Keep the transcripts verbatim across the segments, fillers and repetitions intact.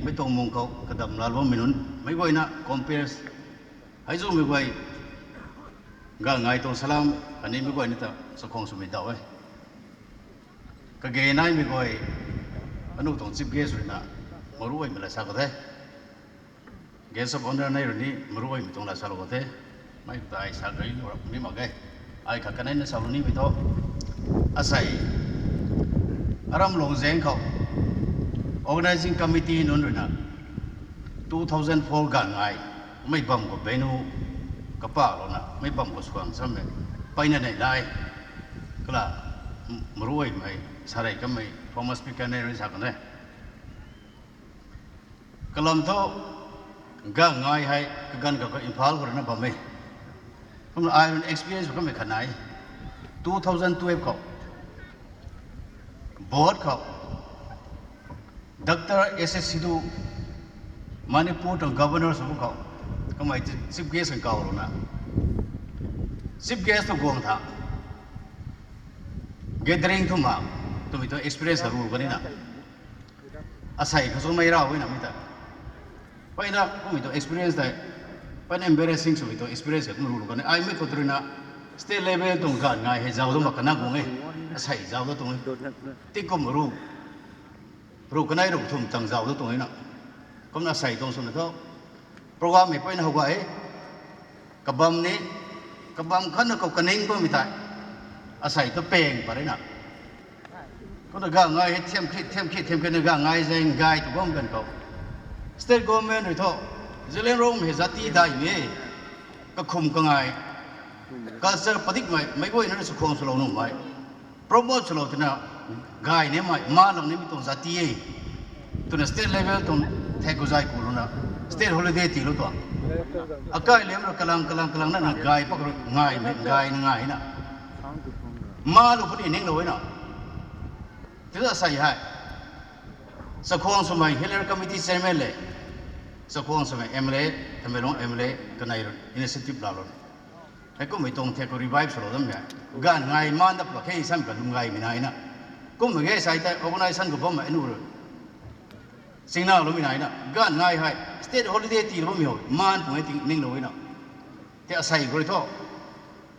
Mei tuang mung khou kadam laa bammei nunc meic guayna compare hei zumei guay, ganv ngai tuang salam khatni meic guayna ta chakhwang swmei daw e. Kage naimei guay, anu tuang chief guest ruina maruaimei la sa khou the. Guest of honour nei rui ni maruaimei tuang la salou khou the. Mei ta ai sa gay lou rap ni mak ge. Ai khat kaneina salou nimei thu, asei aram lungzaeng khou organising committee nunc ruina two thousand four ganv ngai mei bam khou venue kapahlouna mei bam khou suang sammei peyna nei lai. Kala maruaimei sarei kamei former speaker nei rui sa kan e. Kalam thu, ganv ngai hei kaganv kha khou Imphal khou ruina bam e. Kumna ai rui experience kamei khat nai. Two thousand twelve khou, board khou, Doctor S S Sidhu, Manipur tuang governor sw khou, kamei chief guest kan kawlouna, chief guest tu guang tha, gathering thuma, twmei tu experience ta rule kanina. Asei khou sumei raw e na mei ta. Peyna kummei tuang experience tei, peyna embarrassing swmei tuang experience hei kum rule kan e. Ai mei khou tu ruina state level tuang ganv ngai hei zauc da mak kana guang e. Asei zauc da tuang e. Tingkum ru, ru kanei ru thum tang zauc da tuang e na. Kumna asei tuang swna thu, program hei peyna how ga e. Kabam ni, kabam khatna khou kaning bammei tei, asei tu peng pat rui na. Kumna ganv ngai hei thiam khit, thiam khit, thiam khit na ganv ngai zaeng gay tu bam ganv khou, state government rui thu, Zeliangrong hei zati daihmei, kakhum kangai, culture padikmei, meic guayna chakhwang swlou nuhmei, promote swlou twna gay nimei, malou nimei tuang zati e. Twna state level tuang thek khou zay ku runa, state holiday tiilou tuang. Akai liam rui kalang, kalang, kalang na, na gay pak rui ngaimei, gayna ngai na. Malou puni ninglou e na. Tila sei hei, chakhwang swmei Hill Area Committee Chairman le, chakhwang swmei M L A, Tamenglong M L A kanei rui initiative laalou. Heikummei tuang thek khou revive swlou dam e. Ganv ngai maan dat pla khe sam ka lung gaymei nai na. Kummei ge sei tei organization khou bammei anu rui singnaloumei nai na. Ganv ngai hei state holiday tiilou bammei hou, maan pung e ti ninglou e na. Tei asei khou rui thu,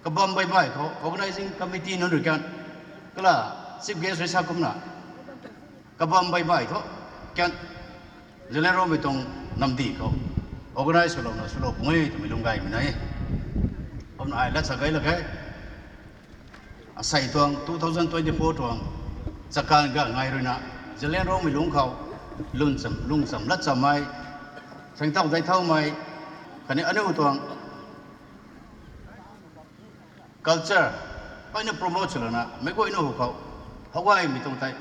kabam baih baih khou, organising committee nunc rui kan, kala chief guest rui sa kumna, kabam baih baih thu, kan, Zeliangrongmei tuang namdi khou organize swlouna swlou pung e twmei lung gaymei nai e. Kumna ai lat sa gay lak khe. Asei tuang two thousand twenty-four tuang chakan ganv ngai ruina, Zeliangrongmei lungc khou, lungcham, lungcham latchammei, thengtau daithaumei, khatni aniu tuang culture peyna promote swlouna meic guayna hu khou, how gaymei tuang tei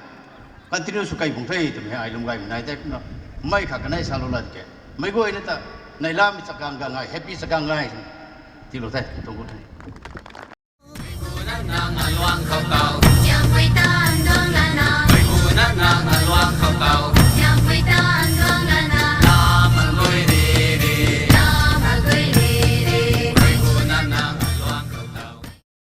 continue sw kei pung the twmei ai lung gaymei nai tei kumna, mei khat kanei salou lat ke. Meic guayna ta, neilamei chakan ganv ngai, happy chakan ngai tiilou the, tuang gut the.